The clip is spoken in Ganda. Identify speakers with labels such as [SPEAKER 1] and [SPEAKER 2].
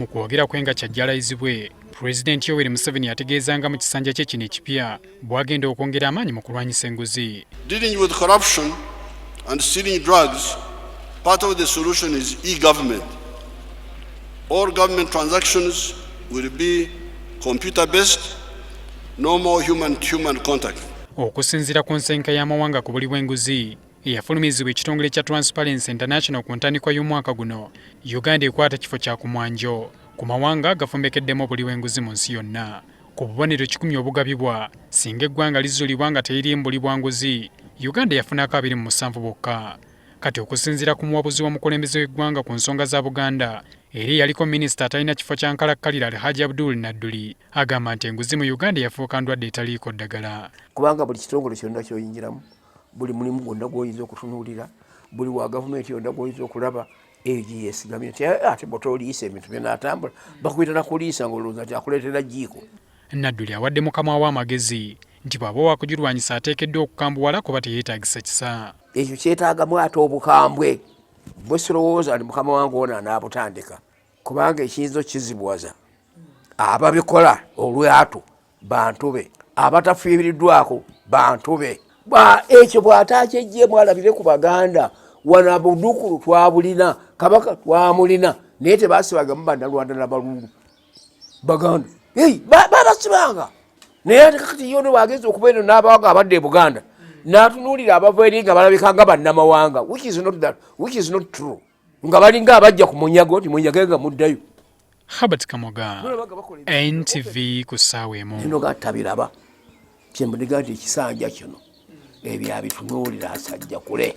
[SPEAKER 1] Mu kwogera kwe nga kyajja alayizibwe, Pulezidenti Yoweri Museveni yategeeza nga mu kisanja kye kino ekipya bw'agenda okwongera amaanyi mu kulwanyisa enguzi.
[SPEAKER 2] Dealing with corruption and stealing drugs, part of the solution is e-government. All government transactions will be computer-based, no more human-to-human contact.
[SPEAKER 1] Okusinziira ku nsenka y'amawanga ku buli bw'enguzi eyafulumizibwa ekitongole kya Transparency International ku ntandikwa y'omwaka guno, Uganda ekwata kifo kya ku mwanjo ku mawanga agafumbekeddemu obuli bw'enguzi mu nsi yonna. Ku bubonero 100 obugabibwa, singa eggwanga lizuulibwa nga teririimu buli bwa nguzi, Uganda yafunako 27 bwokka. Kati okusinziira ku muwabuzi w'omukulembeze w'eggwanga ku nsonga za Buganda era eyaliko minisita atalina kifo kya nkalakkalira Alhaji Abdul Nadduli, agamba nti enguzi mu Uganda yafuuka ndwadde etaliiko ddagala.
[SPEAKER 3] Kubanga buli kitongole kyonna ky'oyingiramu, buli mulimu gwonna gw'oyinza okutunuulira, buli wa gavumenti yonna gw'oyinza okulaba, eyo gye yeesigamye nti ate bw'otoliisa ebintu binaatambula, bakuyita na kuliisa ng'olowooza nti akuleetera jjiiko.
[SPEAKER 1] Nadduli awadde mukama we amagezi nti bw'aba wakugirwanyisa ateekeddwa okukambuwala kuba teyeetaagisa kisa.
[SPEAKER 3] Ekyo kyetaagamu ate obukambwe bwe sirowooza nti mukama wange ono anaabutandika, kubanga ekiyinza okukizibwaza ababikola olwatu bantu be, abatafiiriddwako bantu be. Ekyo bw'ataakyeggyemu alabire ku Baganda, wano abudukulu twabulina, Kabaka twamulina, naye tebasibagamu Bannalwanda na Balulu Baganda babasibanga. Naye ate kakati ye ono bw'agenza okuba eno n'abawaga abadde e Buganda n'atunuulira abava eri nga balabika nga bannamawanga, which is not that, which is not true, nga balinga abajja ku munyago nti munyage nga muddayo.
[SPEAKER 1] Herbert Kamoga, NTV ku ssaawa emu.
[SPEAKER 3] Eno gatabiraba kyembuniga nti ekisanja kino ebyo abitunuulira asajja kule.